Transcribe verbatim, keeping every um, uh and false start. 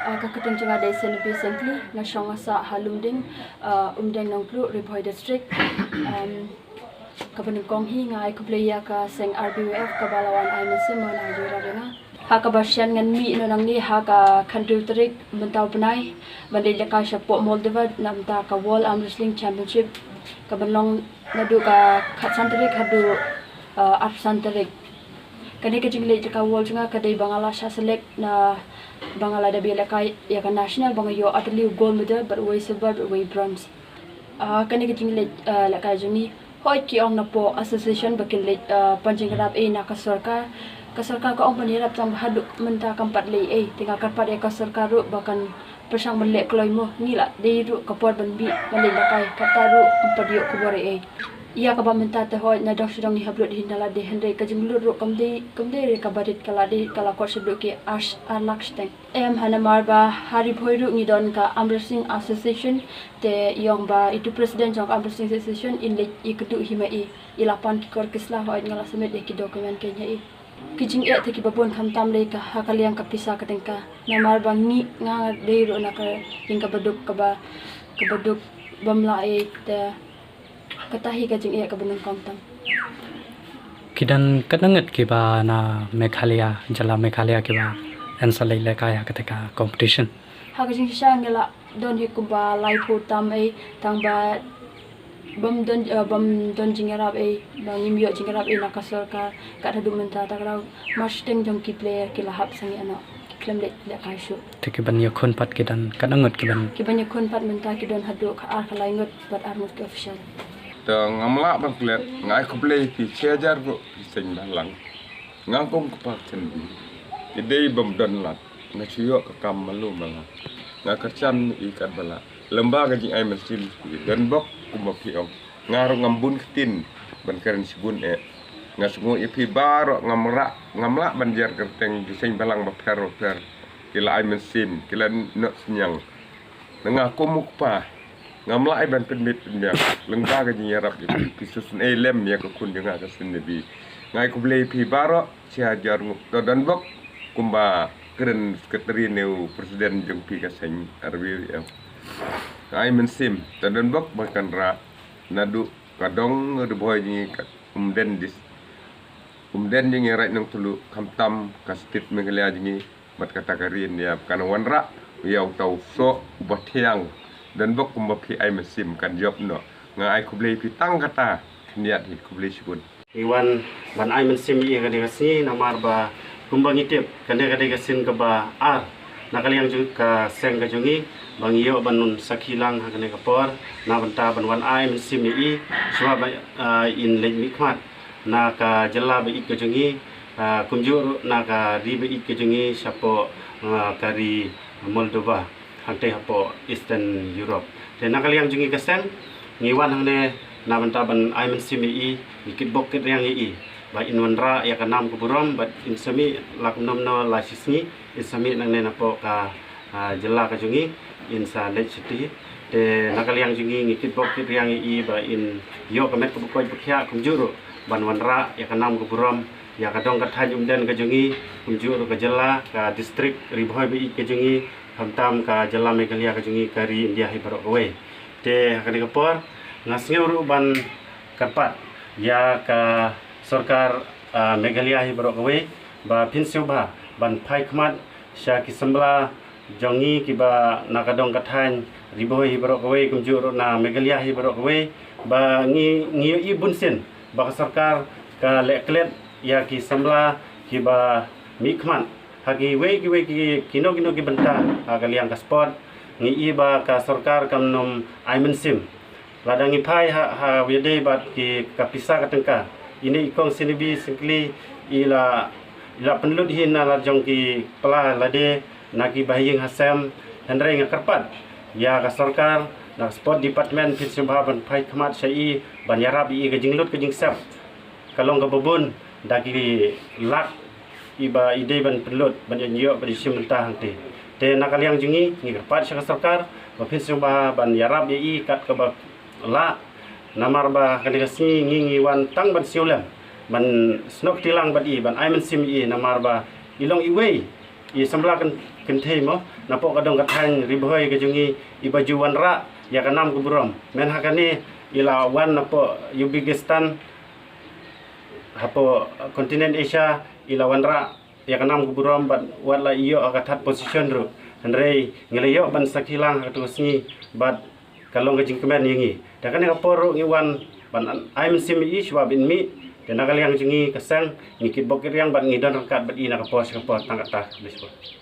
Ah, ka kyrteng jong nga dei Senepi Sengkli, nga shong nga sah ha Lumding, ah, Umdeng Nongpluh, Ri Bhoi District. Um, kaba nyngkong hi nga ai khublei ïa ka seng R B Y F kaba la wan ai mynsiem na jong nga. Ha kaba shen ngan mih noh nangne ha ka khathynriew tarik mynta u bnai ban leit lehkai shapoh Moldova na bynta ka World Arm Wrestling Championship kaban long naduh ka khatsan tarik haduh, uh, arphew san tarik. Kane ka jingleit lehkai World jong nga ka dei ba nga la shah select na ba nga la dep ïalehkai ïa ka national ba nga ïoh artylli u gold medal bad uwei silver bad uwei bronze. Ah, kane ka jingleit, ah, lehkai jong ngi, hooid ki ong napoh association ba kin leit, ah, pan jingïarap ei na ka sorkar. Ka sorkar ka ong ban ïarap tang ba haduh mynta kam pat leh ei. Te nga kyrpad ïa ka sorkar ruh ba kan pyrshang ban leh kloi mo. Ngi la dei ruh ka por ban mih ban leit lehkai, kata ruh ym pat ïoh khubor ei ei. Ïa kaba mynta te hooid na dong sha dong ngi hap lut hi na lade, hynrei ka jinglut ruh kam dei, kam dei re kaba rit, ka la dei, ka la kot shaduh ki ar, ar lak shiteng. Em, ha namar ba ha Ri Bhoi ruh ngi don ka Arm Wrestling Association, te i ong ba itu president jong ka Arm Wrestling Association in leit ïakynduh hi ma i, i la pan ki kor ki sla, hooid nga la submit ïa ki document kein ha i. Ki jingeh te kiba bun khamtam lei ka ha ka liang ka pisa ka tyngka. Namar ba ngi, nga dei ruh na ka liang kaba duk, kaba, kaba duk bym lah ei, te kata hi ka jingeh kaba nyngkong tam. Ki don katno ngut kiba na Meghalaya, jylla Meghalaya kiba yn sa leit lehkai ha kata ka competition? Ha ka jingshisha ngi la don hi kumba laiphew tam ei, tang ba bym don, eh, bym don jingïarap ei, ba ngim ïoh jingïarap ei na ka sorkar, kat haduh mynta ta ka daw mar shiteng jong ki player ki la hap sangeh noh, ki khlem leit lehkai shuh. Te kiban ïakhun pat ki don katno ngut kiban? Kiban ïakhun pat mynta ki don haduh ka ar ka lai ngut bad ar ngut ki official. Te ngam lah ban klet, nga ai khublei phi shi hajar ngut phi seng bhalang. Nga kum kpa chen bi. Ki dei bym don lad. Nga shu ïoh ka kam malu mala. Nga kyrchan i kat ba lah. Lem ba ka jingai mynsiem phi don bok kumba phi ong. Nga ruh ngam bun ktien ban kren shibun eh. Nga sngew ïa phi baroh, ngam lah, ngam lah ban jer kyrteng ki seng bhalang bapher bapher. Ki la ai mynsiem, ki la noh synñiang. Na nga kum u kpa, ngam lah ai ban pynmih pynbiang lyngba ka jingïarap ïa phi, phi shu sngewlem ïa ka khun jong nga ka Senepi. Nga ai khublei phi baroh shi hajar ngut. To don bok kumba kren secretary ne u president jong phi ka seng R B Y F. Nga ai mynsiem, to don bok ba kan rah naduh ka dong Ri Bhoi jong ngi ka Umden dis. Umden jong ngi Raid Nongtluh, khamtam ka state Meghalaya jong ngi bad kata ka ri India, kan wanrah ïa uta u soh uba thiang. Don bok kumba phi ai mynsiem kan jop noh. Nga ai khublei phi tang kata khyndiat hi, khublei shibun. Ngi wan ban ai mynsiem ïa kane ka sngi namar ba kumba ngi tip kane ka dei ka sien kaba ar na ka liang jong ka seng ka jong ngi ba ngi ïoh ban sakhi lang ha kane ka por na bynta ban wan ai mynsiem ïa i shuwa ba, ah, in leit mihkhmat na ka jylla ba ïeit ka jong ngi, ah, kumjuh ruh na ka ri ba ïeit ka jong ngi shapoh, ah, ka ri Moldova, hangtei hapoh Eastern Europe. Te na ka liang jong ngi ka seng, ngi wan hangne na bynta ban ai mynsiem ïa i, ngi kitbok kitriang ïa i ba in wanrah ïa ka nam ka burom bad in sa mih lak nym no la shisngi, in sa mih nangne napoh ka, ah, jylla ka jong ngi, in sa leit shatei. Te na ka liang jong ngi ngi kitbok kitriang ïa i ba in ïoh ka met kaba koit ba khiah kumjuh ruh ban wanrah ïa ka nam ka burom ïa ka dong ka thaiñ Umden ka jong ngi, kumjuh ruh ka jylla, ka district Ri Bhoi ba ïeit ka jong ngi, khamtam ka jylla Meghalaya ka jong ngi, ka ri India hi baroh kawei. Te ha kane ka por nga sngew ruh ban kyrpad ïa ka sorkar, ah, Meghalaya hi baroh kawei ba phin sngewbha ban phai khmat sha ki samla jong ngi kiba na ka dong ka thaiñ Ri Bhoi hi baroh kawei kumjuh ruh na Meghalaya hi baroh kawei ba ngi, ngi ïohi bunsien ba ka sorkar ka leh klet ïa ki samla kiba mihkhmat ha kiwei kiwei ki, kino kino ki bynta ha ka liang ka sport. Ngi i ba ka sorkar kam nym ai mynsiem. Lada ngi phai ha, ha ïadei bad ki ka pisa ka tyngka, ine i kong Senepi Sengkli i la, i la pynlut hi na la jong ki pla lade na ki bahaïing hasem. Hynrei nga kyrpad ïa ka sorkar na ka sport department phin sngewbha ban phai khmat sha i ban ïarap ïa i ka jinglut ka jingsep. Ka long kaba bun da ki lak i ba i dei ban pynlut ban ïoh ban ïashim bynta hangtei. Te na ka liang jong ngi ngi kyrpad sha ka sorkar ba phin sngewbha ban ïarap ïa i kat kaba lah. Namar ba kane ka sngi ngi ngi wan tang ban sngewlem ban snoh kti lang bad i ban ai mynsiem ïa i namar ba i long iwei I samla kan kynthei mo, napoh ka dong ka thaiñ Ri Bhoi ka jong ngi, iba ju wanrah ïa ka nam ka burom. Mynta kane i la wan napoh Uzbekistan, hapoh continent Asia, i la wanrah ïa ka nam ka burom bad wat la ïoh ka third position ruh. Hynrei ngi la ïoh ban sakhi lang ha kato ka sngi bad ka long ka jingkmen ïa ngi. Te kane ka por ruh ngi wan ban ai mynsiem ïa i shuwa ban mih. Te na ka liang jong ngi ka seng ngi kitbok kitrwiang bad ngi don ryngkat bad i na ka por sha ka por tang kata. Khublei shibun.